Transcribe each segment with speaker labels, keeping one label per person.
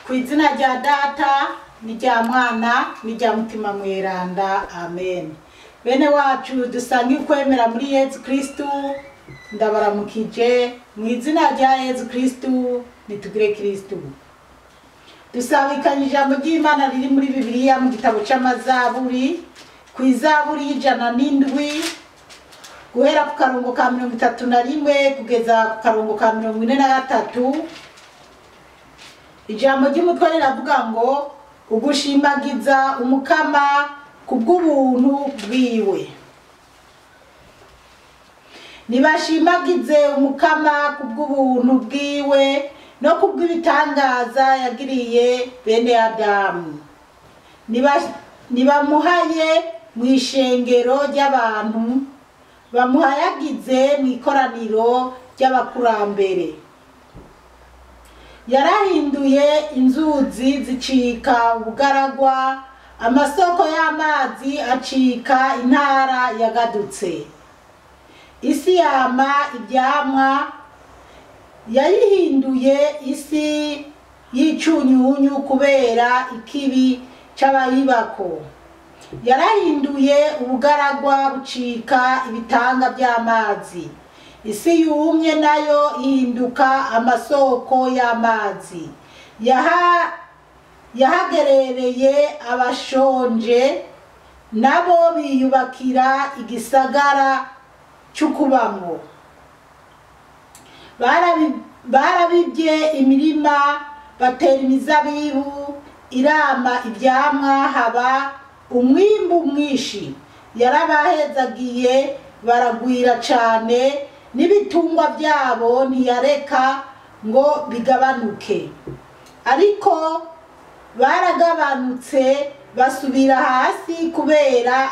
Speaker 1: Ku izina rya Data n'irya Mwana n'irya Mutima Mweranda, amen. Bene wacu dusange ukwemera muri Yezu Kristu, ndabaramukije mu izina rya Yezu Kristu, nitugire Kristu. Dusabikanye ijambo ry'Imana riri muri Bibiliya mu gitabo c'Amazaburi, ku izaburi y'107 guhera ku karongo ka 31 kugeza ku karongo ka 43. Ijambo ry'umutwe riravuga ngo ugushimagiza umukama kubw'ubuntu bwiwe. Nibashimagize umukama kubw'ubuntu bwiwe no kubw'ibitangaza yagiriye bene Adamu. Nibamuhaye mu ishengero ry'abantu, bamuhayagize mu ikoraniro ry'abakurambere. Yarahinduye inzuzi zicika ubugaragwa, amasoko y'amazi acika intara yagadutse. Isi yama ibyamwa, yayihinduye isi y'icunyunyu kubera ikibi c'abayibako. Yarahinduye ubugaragwa bucika ibitanga by'amazi. Isi yumye nayo ihinduka amasoko y'amazi. Yahagerereye abashonje, nabo biyubakira igisagara c'ukubamwo. Barabibye imirima, batera imizabibu, irama ivyamwa, haba umwimbu mwinshi. Yarabahezagiye baragwira cane, n'ibitungwa byabo ntiyareka ngo bigabanuke. Ariko baragabanutse basubira hasi kubera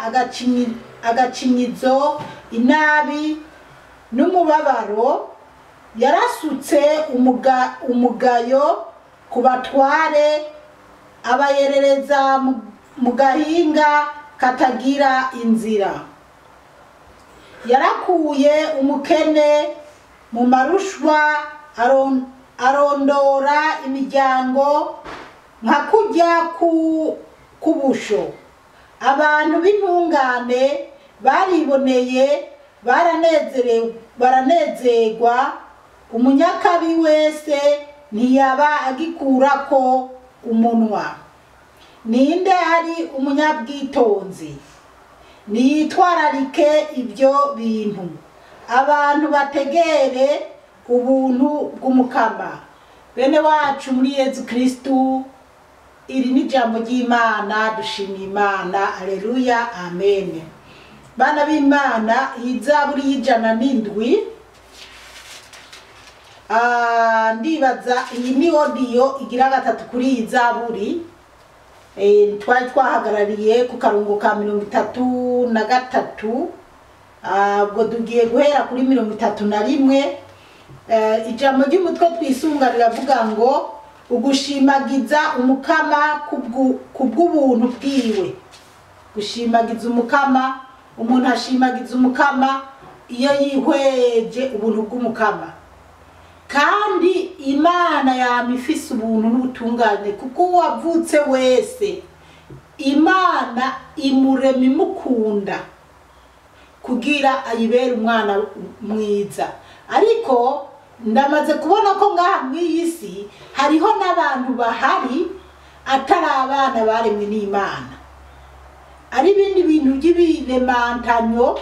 Speaker 1: agacinyizo, inabi n'umubabaro. Yarasutse umugayo ku batware, abayerereza mu gahinga katagira inzira. Yarakuye umukene mu marushwa, arondora imiryango nka kurya k'ubusho. Abantu b'intungane bariboneye, baranezerwa. Umunyakabi wese ntiyaba agikurako umunwa. Ninde ari umunyabwitonzi? Niyitwararike ibyo bintu. Abantu bategere ubuntu bw'umukama. Bene wacu muri Yezu Kristu, iri ni ijambo ry'Imana, dushimiye Imana. Alleluya, amen. Bana b'Imana, iyi zaburi y'107, ndibaza iyi ni audio igira gatatu kuri iyi zaburi. Twari twahagarariye ku karongo ka 33, ubwo tugiye guhera kuri 31. Ijambo ry'umutwe twisunga riravuga ngo ugushimagiza umukama kubw'ubuntu bwiwe. Gushimagiza umukama, umuntu ashimagiza umukama iyo yihweje ubuntu bw'umukama. Kandi Imana yama ifise ubuntu n'ubutungane, kuko uwavutse wese Imana imurema imukunda kugira ayibere umwana mwiza. Ariko ndamaze kubona ko ngaha mw'iyi si hariho n'abantu bahari atari abana baremwe n'Imana, ari ibindi bintu by'ibiremantanyo,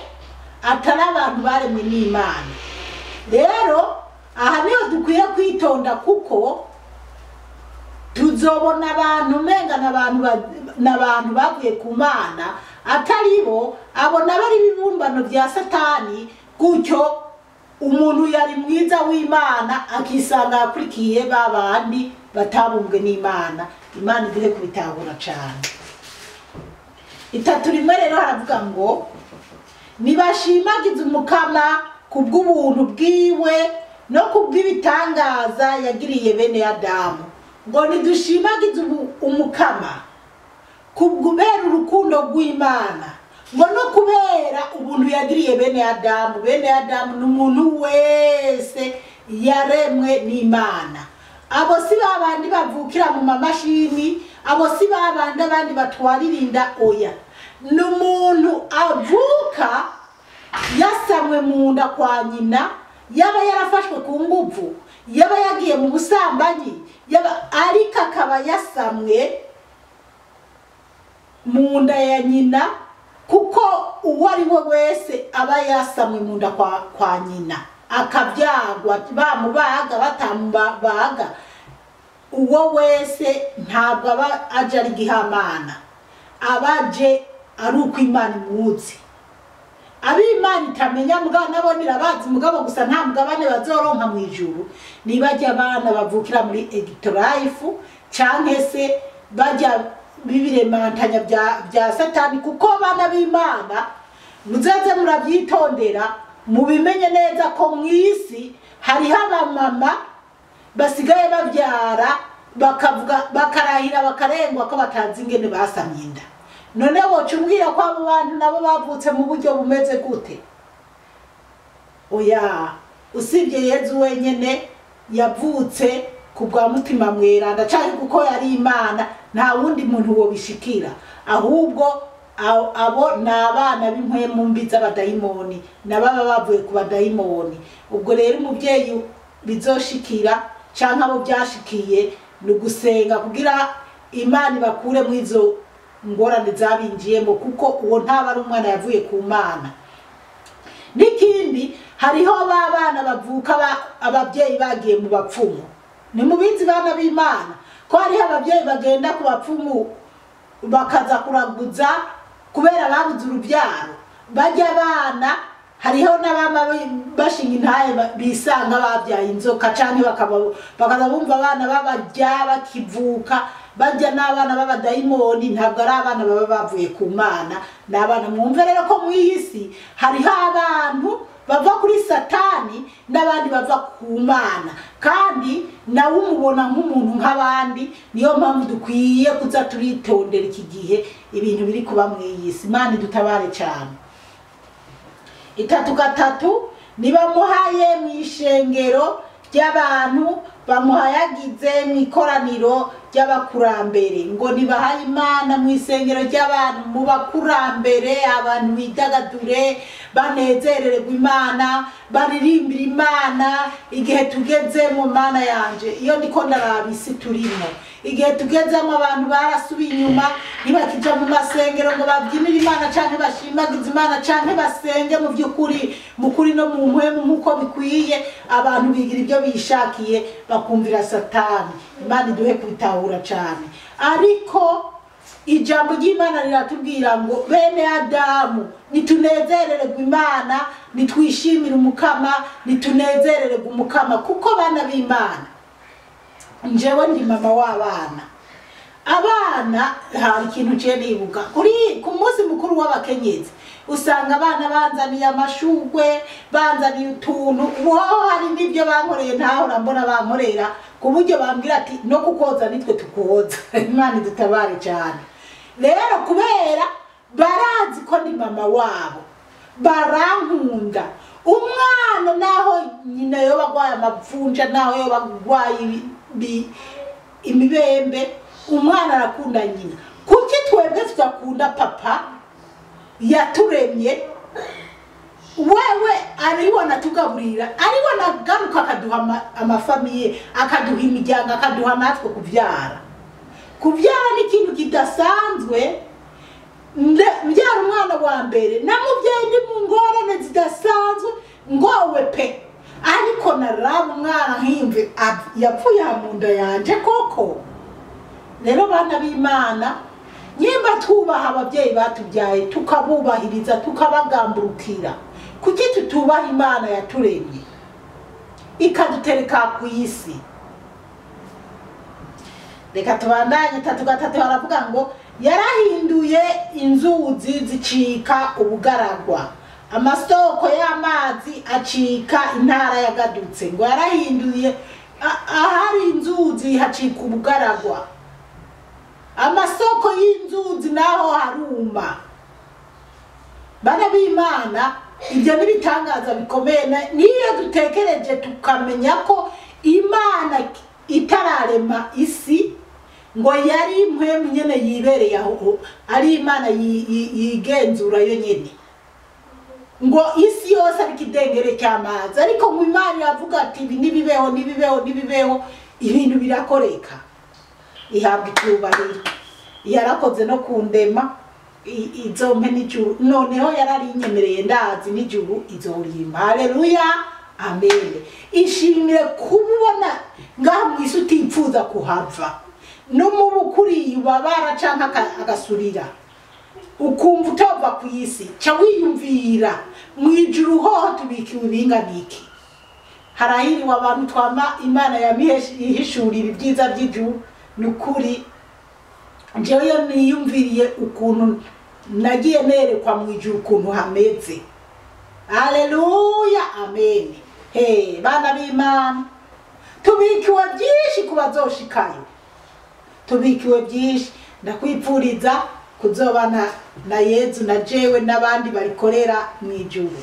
Speaker 1: atari abantu baremwe n'Imana. Rero aha niho dukwiye kwitonda, kuko tuzobona abantu umenga n'abantu bavuye ku Mana, atari bo, abo nabo ari ibibumbano bya Satani. Gutyo umuntu yari mwiza w'Imana akisanga akurikiye babandi batabumbwe n'Imana. Imana iduhe kubitahura cane. 31 rero haravuga ngo nibashimagize umukama kubw'ubuntu bwiwe no kubw'ibitangaza yagiriye bene Adamu. Ngo nidushimagize umukama kubera urukundo rw'Imana, ngo no kubera ubuntu yagiriye bene Adamu. Bene Adamu ni umuntu wese yaremwe n'Imana. Abo si babandi bavukira mu mamashini, abo si babandi abandi batwarira inda, oya. Ni umuntu avuka yasamwe mu nda kwa nyina, yaba yarafashwe ku nguvu, yaba yagiye mu busambanyi, yaba ariko akaba yasamwe mu nda ya nyina, kuko uwo ari we wese aba yasamwe mu nda kwa nyina akabyagwa, bamubaga batamubaga, uwo wese ntabwo aba aje ari gihamana, abaje ari uko Imana imuzi. Ab'Imana itamenya mugabo nabo nirabazi, mugabo gusa nta mugabane bazoronka mu ijuru. Nibajya abana bavukira muri Egitolife canke se bajya bibiremantanya bya Satani, kuko abana b'Imana muzaze murabyitondera, mubimenye neza ko mu isi hariho abamama basigaye babyara bakavuga bakarahira bakarengwa ko batazi ingene basamye inda. None woca umbwira ko abo bantu nabo bavutse mu buryo bumeze gute? Oya, usibye Yezu wenyene yavutse ku bwa Mutima Mweranda canke kuko yari Imana, nta wundi muntu wobishikira. Ahubwo abo ni abana b'impwemu mbi z'abadayimoni, nababa bavuye ku badayimoni. Ubwo rero umuvyeyi bizoshikira canke abo byashikiye ni ugusenga kugira Imana ibakure mu izo ngorane zabinjiyemo, kuko uwo ntaba ari umwana yavuye ku Mana. N'ikindi, hariho ba bana bavuka ababyeyi bagiye mu bapfumu. Ni mubizi bana b'Imana ko hariho ababyeyi bagenda ku bapfumu bakaza kuraguza kubera babuze urubyaro. Bajya abana, hariho n'abama bashinga intahe bisanga babyaye inzoka, canke bakaza bumva abana babajya bakivuka, bajya n'abana b'abadayimoni. Ntabwo ari abana baba bavuye ku Mana, ni abana. Mwumve rero ko mu isi hariho abantu bava kuri Satani n'abandi bava ku Mana, kandi nawe umubona nk'umuntu nk'abandi. Niyo mpamvu dukwiye kuza turitondera iki gihe ibintu biri kuba mu isi. Imana idutabare cyane. 3:3 nibamuhaye mu ishengero ry'abantu, bamuhayagize mu ikoraniro ry'abakurambere. Ngo nibahaye Imana mu isengero ry'abantu, mu bakurambere, abantu bidagadure, banezererwe Imana, baririmbire Imana. Igihe tugezemo, Mana yanje, iyo ndiko ndaraba isi turimo, igihe tugezemo abantu barasubiye inyuma, ntibakija mu masengero ngo babyinire Imana canke bashimagize Imana canke basenge mu by'ukuri, mu kuri no mu mpwemu nk'uko bikwiye. Abantu bigira ibyo bishakiye, bakumvira Satani. Imana iduhe kubitahura cane. Ariko ijambo ry'Imana riratubwira ngo bene Adamu nitunezererwe Imana, nitwishimire Umukama, nitunezererwe Umukama, kuko bana b'Imana, njewe ndi mama w'abana. Abana hari ikintu je nibuka kuri ku munsi mukuru w'abakenyezi, usanga abana banzaniye amashugwe, banzaniye utuntu. Ubu hari n'ibyo bankoreye ntahora mbona bankorera, ku buryo bambwira ati no kukoza nitwe tukoza. Imana idutabare cyane. Rero kubera barazi ko ndi mama wabo, barankunda. Umwana naho nyina yoba agwaye amavunja, naho yoba agwaye imibembe, umwana arakunda nyina. Kuki twebwe tudakunda papa yaturemye? Wewe ariwe anatugaburira, ariwe anagaruka akaduha amafamiye, akaduha imiryango, akaduha natwe kubyara. Kubyara ni ikintu kidasanzwe. Mbyara umwana wa mbere namubyaye ndi mu ngorane zidasanzwe, ngowe pe, ariko naraba umwana nkiyumve yapfuye mu nda yanje koko. Rero bana b'Imana, nyimba tubaha ababyeyi batubyaye, tukabubahiriza, tukabagamburukira, kuki tutubaha Imana yaturemye ikadutereka ku isi? Reka tubandanye. 3:3 baravuga ngo yarahinduye inzuzi zicika ubugaragwa, amasoko y'amazi acika intara yagadutse. Ngo yarahinduye ahari inzuzi hacika ubugaragwa, amasoko y'inzuzi naho haruma. Bana b'Imana, ibyo nibitangaza bikomeye. Niyo dutekereje tukamenya ko Imana itara itararema isi ngo yari impwemu nyene yibereye aho, ari Imana yigenzura yo nyene, ngo isi yose ari ikidengere cy'amazi. Ariko mu Imana iravuga ati ibi nibibeho, nibibeho, nibibeho, ibintu birakoreka. Ihabwa icyubahiro. Yarakoze no kundema, izompe n'ijuru. Noneho yararinyemereye, ndazi n'ijuru izorimpa. Haleluya, amen. Ishimire kububona ngaha mu isi utipfuza kuhava, n'umubu ukuriye ubabara canke agasurira, ukumva utova ku isi, ca wiyumvira mu ijuru hoho tubikiwe ibingana iki. Harahiriwe abantu twama Imana yamihishurira ibyiza by'ijuru. Ni ukuri jewe iyo niyumviriye ukuntu nagiye nerekwa mu ijuru ukuntu hameze. Haleluya, amen. He bana b'Imana, tubikiwe byinshi ku bazoshikayo, tubikiwe byinshi. Ndakwipfuriza kuzobana na Yezu na jewe n'abandi barikorera mu ijuru.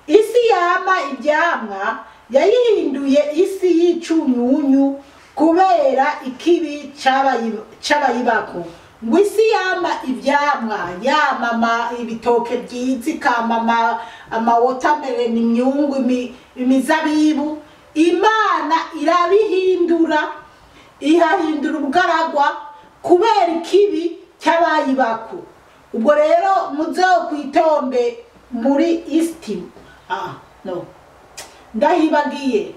Speaker 1: Isi yama ibyamwa yayihinduye isi y'icunyunyu kubera ikibi c'abayibako. Ngo isi yama ivyamwa, yama ibitoke byiza, ikama amawotamelon, imyungu, imizabibu, Imana irabihindura, ihahindura ubugaragwa kubera ikibi cy'abayibako. Ubwo rero muzokwitonde muri isti. No, ndahibagiye.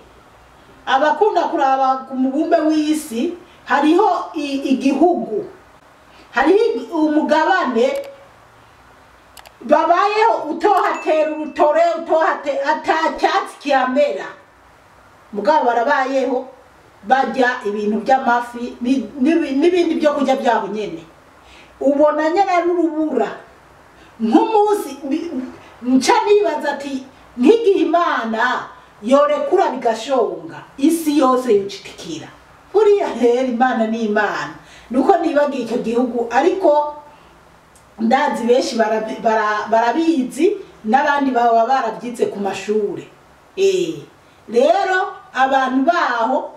Speaker 1: Abakunda kuraba ku mubumbe w'isi, hariho igihugu, hariho umugabane babayeho utohatera urutore, utohate ata cyatsi kihamera, mugabo barabayeho barya ibintu by'amafi n'ibindi byo kurya byabo nyene. Ubona nyene ari urubura. Nk'umunsi nca nibaza ati nk'igihe Imana yorekura bigashonga isi yose yocitikira. Buriya rero Imana ni Imana. Nuko nibagiye icyo gihugu, ariko ndazi benshi barabizi n'abandi baba barabyize ku mashure. Rero abantu baho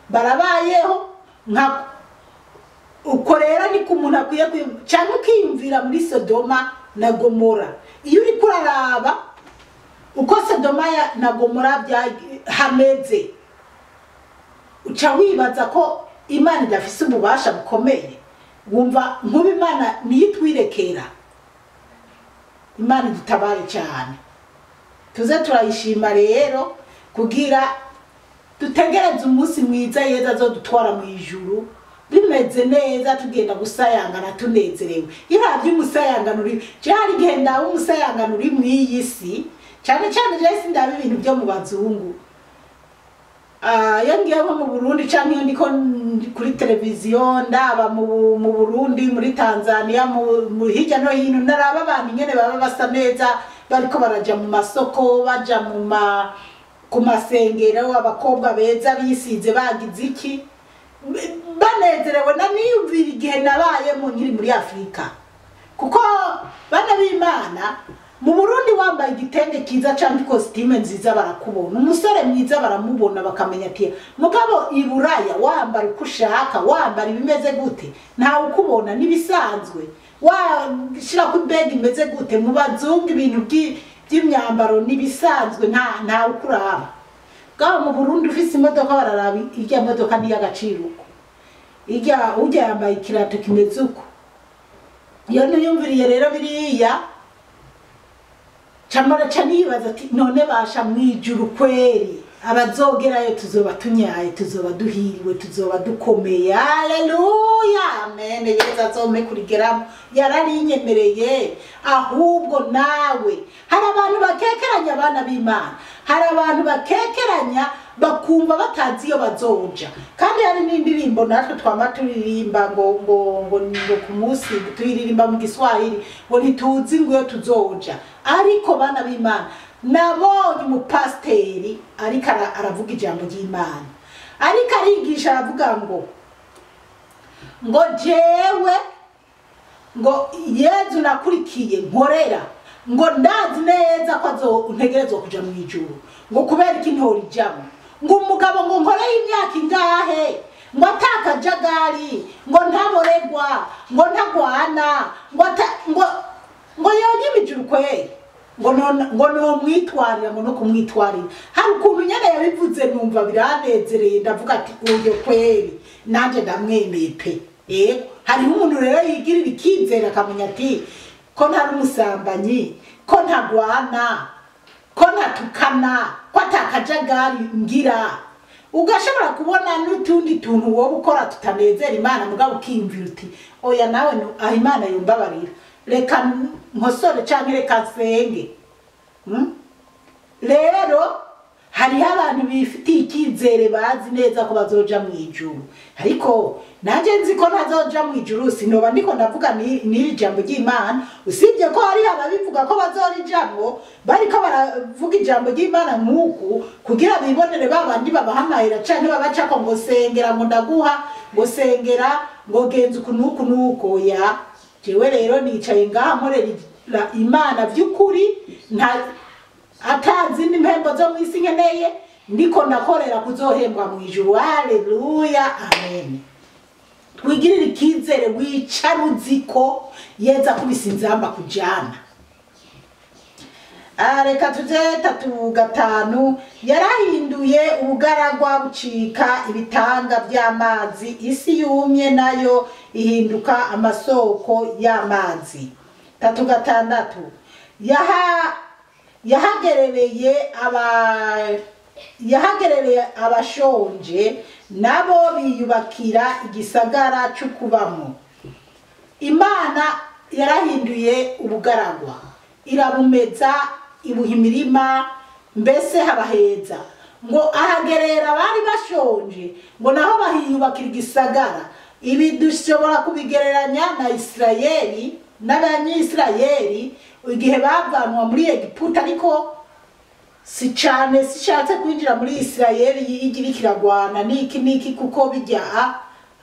Speaker 1: barabayeho nka uko. Rero niko umuntu akwiye cyangwa ukiyumvira muri Sodoma na Gomora. Iyo uri kuraraba uko Sodoma na Gomora hameze, uca wibaza ko Imana idafise ububasha bukomeye. Wumva nkuba Imana niyo itwirekera. Imana idutabare cyane, tuze turayishima rero kugira dutegereze umunsi mwiza Yezu azodutwara mu ijuru bimeze neza, tugenda gusayangana tunezerewe. Iyo uravye umusayangano uri, je hari igihe ndaba umusayangano uri mw'iyi si, cyane cyane je sindaba ibintu byo mu bazungu. Iyo ngiye nko mu Burundi canke iyo ndiko kuri televiziyo ndaba mu Burundi, muri Tanzania, mu hirya no hino, naraba abantu ingene baba basa neza bariko baraja mu masoko, baja ku masengero, abakobwa beza bisize bagize iki, banezerewe. Na niyumvira igihe nabayemo nkiri muri Afrika, kuko bana b'Imana mu Burundi wambaye igitenge kiza canke ikositime nziza barakubona, umusore mwiza baramubona bakamenya ati mugabo i Buraya wambara uko ushaka, wambara ibimeze gute ntawe ukubona, nibisanzwe, washira ku bag imeze gute. Mu bazungu ibintu by'imyambaro nibisanzwe, ntawe ukuraba. Bwaba mu Burundi ufise imodoka bararaba irya modoka ni y'agaciro uko, irya ujya yambaye ikirato kimeze uko. Iyo niyumviriye rero biriya camara ca nibaza ati none basha mwijuru kweri abazogerayo tuzoba tunyaye, tuzoba duhiriwe, tuzoba dukomeye. Haleluya, amen. Yezu azompe kurigeramo, yararinyemereye. Ahubwo nawe hari abantu bakekeranya abana b'Imana, hari abantu bakekeranya bakumva batazi iyo bazoja. Kandi hari n'indirimbo natwe twama turirimba ngo ngo ngo ngo ku munsi tuyiririmba mu Giswahili ngo ntituzi ngo iyo tuzoja. Ariko bana b'Imana, nabonye umupasiteri ariko aravuga ijambo ry'Imana, ariko arigisha aravuga ngo ngo jewe ngo Yezu nakurikiye nkorera, ngo ndazi neza ko ntegerezwa kuja mu ijuru, ngo kubera iki ntorijamwo, Ngo umugabo ngo nkoreye imyaka ingahe, ngo atakajagari, ngo ntaboregwa, ngo ntagwana, ngo yonyime ijuru kweri, ngo nomwitwarira, ngo no kumwitwarira. Hari ukuntu nyene yabivuze numva biranezereye, ndavuga ati uyo kweri nanje ndamwemeye pe. Yego, hariho umuntu rero yigirira ikizere akamenya ati ko ntari umusambanyi, ko ntagwana, ko ntatukana, ko atakajagari ngira. Ugashobora kubona n'utundi tuntu wowe ukora tutanezera Imana, mugabo ukiyumvira uti oya nawe aho Imana yumbabarira, reka nkosore canke reka nsenge. Rero hariho abantu bifitiye icyizere bazi neza ko bazoja mu ijuru, ariko nanje nzi ko ntazoja mu ijuru, sinoba ndiko ndavuga n'iri jambo ry'Imana. Usibye ko hariho ababivuga ko bazorijamwo, bariko baravuga ijambo ry'Imana nk'uku kugira bibonere babandi babahamayira canke babacako ngo sengera, ngo ndaguha, ngo sengera, ngo genza uku n'uku n'uko. Ya jewe rero nicaye ngaha nkorera Imana vy'ukuri, nta atazindi mpembo zo mw'isi nkeneye, ndiko ndakorera kuzohembwa mu ijuru. Haleluya, amen. Twigirire ikizere, wicara uzi ko yeza kubisa inzamba kujana. Reka tuje 3:5. Yarahinduye ubugaragwa bucika ibitanga by'amazi, isi yumye nayo ihinduka amasoko y'amazi. 3:6. Yahagerereye abashonje, nabo biyubakira igisagara c'ukubamwo. Imana yarahinduye ubugaragwa, irabumeza, ibuha imirima, mbese habaheza. Ngo ahagerera abari bashonje, ngo naho bahiyubakira igisagara. Ibi dushobora kubigereranya na Isirayeli n'Abanyisirayeli igihe bavanwa muri Egiputa, ariko si cane sishatse kwinjira muri Isirayeli igira ikiragwana niki niki, kuko bijya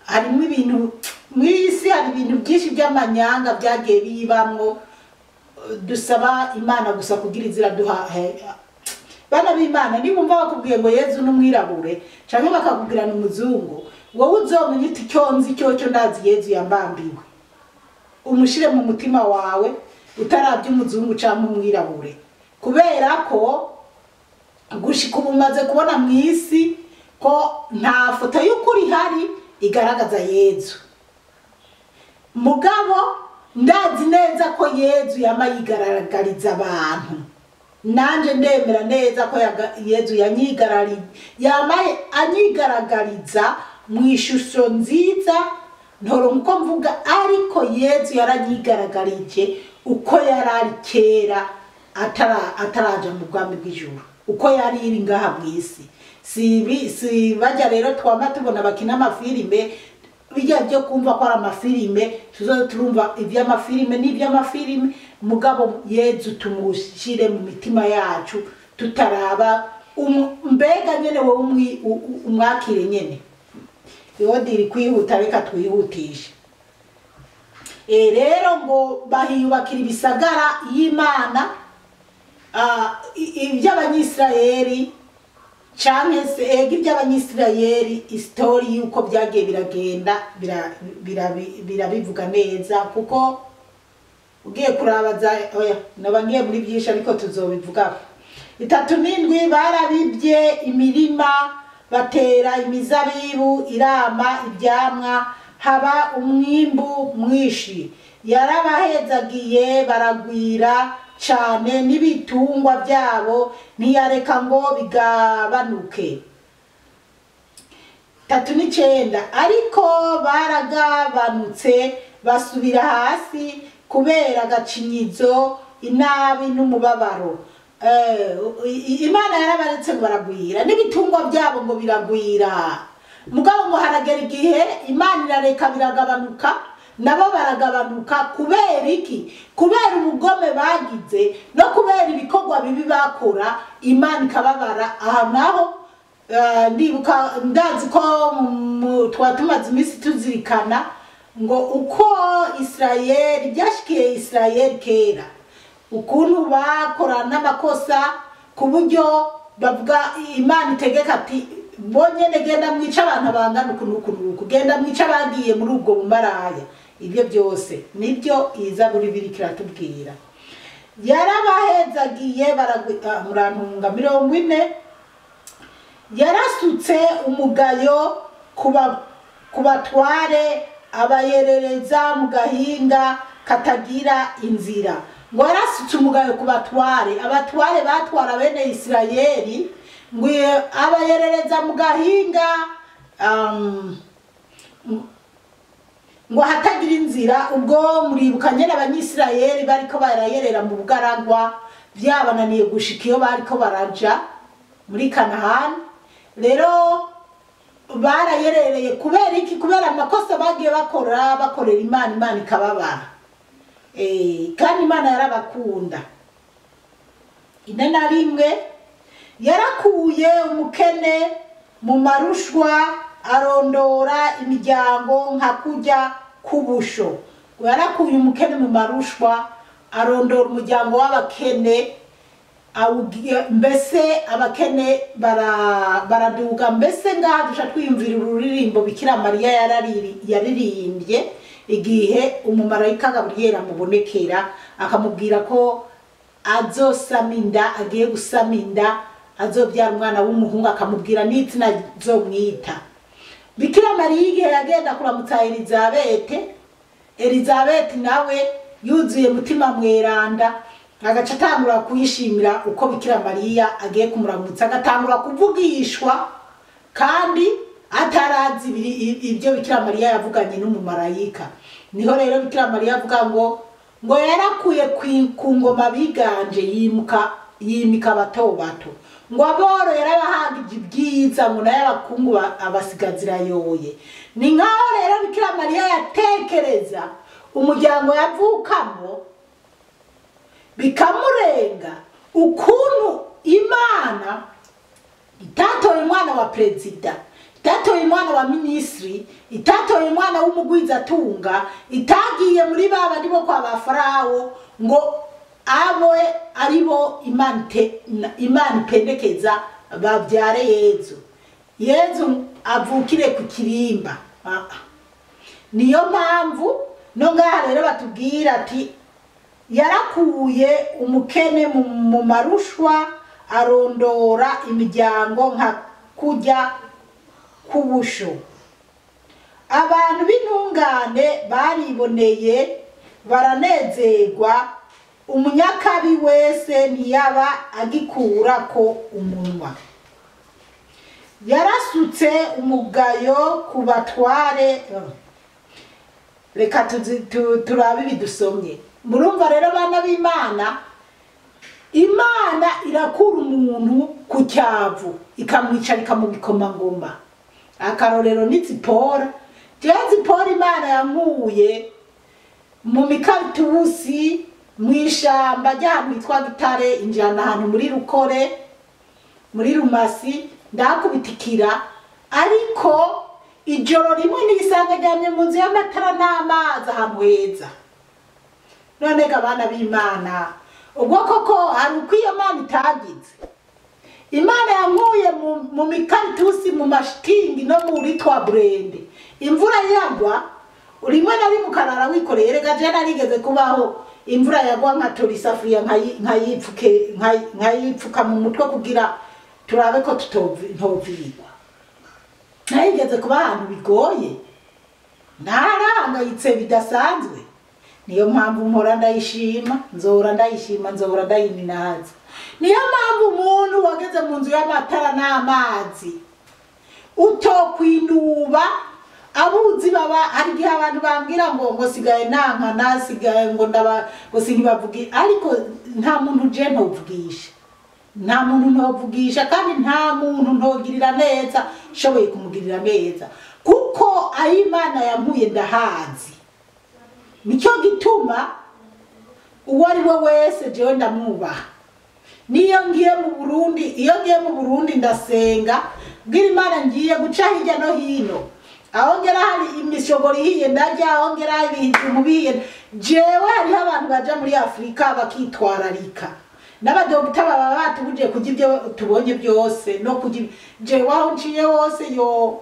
Speaker 1: harimo ibintu mw'isi, hari ibintu byinshi by'amanyanga byagiye bibamwo. Dusaba Imana gusa kugira inzira duha. Bana b'Imana, nibumva bakubwiye ngo Yezu n'umwirabure canke bakakubwira n'umuzungu, wowe uzomenye uti icyo nzi cyo ndazi Yezu yambambiwe. Umushire mu mutima wawe utarabye umuzungu canke umwirabure, kubera ko gushika ubu umaze kubona mw'isi ko nta foto y'ukuri ihari igaragaza Yezu. Mugabo ndazi neza ko Yezu yama yigaragariza abantu, nanje ndemera neza ko Yezu yama anyigaragariza mu ishusho nziza, ntoro nko mvuga, ariko Yezu yaranyigaragarije uko yarari kera ataraja mu bwami bw'ijuru, uko yari iri ngaha mw'isi. Si bajya rero twama tubona bakina amafilime, bijya byo kumva ko ari amafilime, tuzoze turumva ivy'amafilime n'ivy'amafilime. Mugabo Yezu tumushire mu mitima yacu, tutaraba mbega nyene wowe umwakire nyene. Iwodiri kwihuta, reka twihutishe. Rero ngo bahiyubakira ibisagara y'Imana, iby'Abanyisirayeli canke se ega iby'Abanyisirayeli, isitori yuko byagiye biragenda birabivuga neza, kuko ugiye kurabaza oya naba ngiye muri byinshi ariko tuzobivugako. 37 barabibye imirima, batera imizabibu irama ibyamwa, haba umwimbu mwinshi. Yarabahezagiye baragwira cane, n'ibitungwa byabo ntiyareka ngo bigabanuke. 39 ariko baragabanutse basubira hasi kubera agacinyizo, inabi n'umubabaro. Imana yarabaretse ngo baragwira, n'ibitungwa byabo ngo biragwira. Mugabo ngo haragera igihe Imana irareka biragabanuka, nabo baragabanuka. Kubera iki? Kubera ubugome bagize no kubera ibikorwa bibi bakora, Imana ikababara. Aha naho ndibuka, ndazi ko twatumaze iminsi tuzirikana ngo uko Isirayeli byashikiye Isirayeli kera, ukuntu bakora n'amakosa ku buryo bavuga Imana itegeka ati bonyene genda mwica abantu bangana uku n'uku n'uku, genda mwica abagiye muri ubwo bumaraya. Ibyo byose nibyo izaburi biri kiratubwira. Yarabahezagiye murantunga 40. Yarasutse umugayo kubatware abayerereza mu gahinga katagira inzira. Ngo yarasutse umugayo kubatware, abatware batwara bene Isirayeli, ngo abayerereza mu gahinga ngo hatagira inzira. Ubwo muribuka nyene abanyisirayeli bariko barayerera mu bugaragwa, byabananiye gushika iyo bariko baraja muri Kanahani. Rero barayerereye kubera iki? Kubera amakosa bagiye bakora, bakorera Imana, Imana ikababara. Kandi Imana yarabakunda. 41 yarakuye umukene mu marushwa, arondora imiryango nka kurya k'ubusho. Yarakuye umukene mu marushwa, arondora umuryango w'abakene, mbese abakene baraduga. Mbese ngaha duca twiyumvira ururirimbo Bikira Mariya yaririmbye igihe umumarayika Gaburiyeli amubonekera akamubwira ko azosama inda, agiye gusama inda, azobyara umwana w'umuhungu, akamubwira n'izina azomwita. Bikira Mariya igihe yagenda kuramutsa Elizabete, Elizabete nawe yuzuye mutima mweranda, agaca atangura kuyishimira uko Bikira Mariya agiye kumuramutsa, agatangura kuvugishwa kandi atarazi ibyo Bikira Mariya yavuganye n'umumarayika. Niho rero Bikira Mariya avuga ngo yarakuye ku ngoma biganje, yimika abato bato, ngo aboro yarabahagije ibyiza, ngo nayo abakungu abasigazira yoye. Ni nkaho rero Bikira Mariya yatekereza umuryango yavukamo bikamurenga ukuntu Imana itatoye umwana wa perezida, itatoye umwana wa minisitiri, itatoye umwana w'umugwizatunga, itagiye muri baba ndibo kwa ba Farawo ngo abo aribo Imana ipendekeza babyare Yezu, Yezu avukire ku kirimba. Niyo mpamvu no ngaha rero batubwira ati yarakuye umukene mu marushwa, arondora imiryango nka kurya k'ubusho. Abantu b'intungane bariboneye baranezerwa, umunyakabi wese ntiyaba agikurako umunwa. Yarasutse umugayo ku batware. Reka turabe ibidusomye. Murumva rero bana b'Imana, Imana irakura umuntu ku cyavu ikamwicarika mu bikomangoma. Akarorero ni Zipora. Jewe Zipora Imana yankuye mu mikaritusi mw'ishamba ry'ahantu hitwa Gitare, injana ahantu muri Rukore, muri Rumasi, ndakubitikira. Ariko ijoro rimwe nisanga ryamye mu nzu y'amatara n'amazi ahantu heza. None ga bana b'Imana, ubwo koko hari uko iyo Mana itagize? Imana yankuye mu mikaritusi, mu mashitingi no muri twa burende. Imvura yagwa rimwe na rimwe ukarara wikoreye. Rega je narigeze kubaho imvura yagwa nkatora isafuriya nkayipfuka mu mutwe kugira turabe ko tutovirwa. Narigeze kuba ahantu bigoye, narahangayitse bidasanzwe. Niyo mpamvu mpora ndayishima, nzohora ndayishima, nzohora ndayiminaza. Niyo mpamvu umuntu wageze mu nzu y'amatara n'amazi utokwinuba abuzi baba. Hari igihe abantu bambwira ngo sigaye nanka, nasigaye ngo ndaba ngo sinkibavugi, ariko nta muntu je ntovugisha, nta muntu ntovugisha, kandi nta muntu ntogirira neza nshoboye kumugirira neza, kuko ayo Imana yampuye ndahazi. Nicyo gituma uwo ari we wese jewe ndamwubaha. Niyo ngiye mu Burundi, iyo ngiye mu Burundi ndasenga bwira Imana ngiye guca hirya no hino, aho ngera hari imishogoro ihiye ndajya, aho ngera ibihizi bihiye. Jewe hariho abantu baja muri Afrika bakitwararika. N'abadogita baba batubujije kurya ibyo tubonye byose no kurya jewe aho nciye hose yo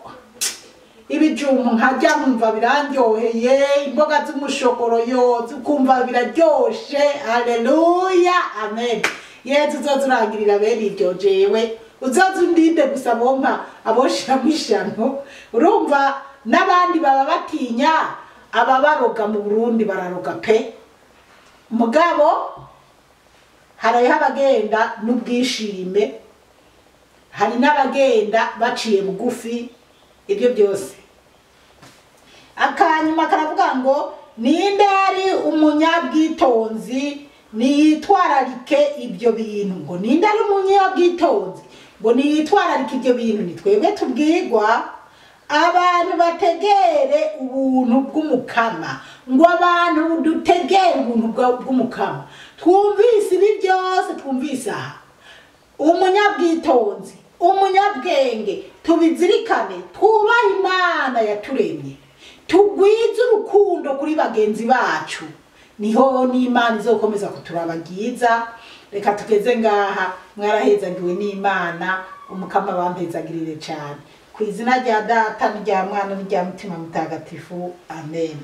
Speaker 1: ibijumbu nkarya nkumva birandyoheye, imboga z'umushogoro yo ukumva biraryoshe. Haleluya, amen. Yezu uzoza urangirira bene ibyo, jewe uzoza undinde gusa bompa aboshiramo ishano. Urumva n'abandi baba batinya ababaroga mu Burundi, bararoga pe. Mugabo hariho abagenda n'ubwishime, hari n'abagenda baciye bugufi. Ibyo byose akanyuma karavuga ngo ninde ari umunyabwitonzi niyitwararike ibyo bintu. Ngo ninde ari umunyabwitonzi ngo niyitwararike ibyo bintu? Ni twebwe tubwirwa abantu bategere ubuntu bw'umukama, ngo abantu dutegere ubuntu bw'umukama. Twumvise ibi byose, twumvise aha umunyabwitonzi, umunyabwenge, tubizirikane, twubahe Imana yaturemye, tugwize urukundo kuri bagenzi bacu, niho n'Imana izokomeza kuturaba byiza. Reka tugeze ngaha, mwarahezagiwe n'Imana, umukama bampezagirire cyane. Ku izina rya Data n'irya Mwana n'irya Mutima Mutagatifu, amen.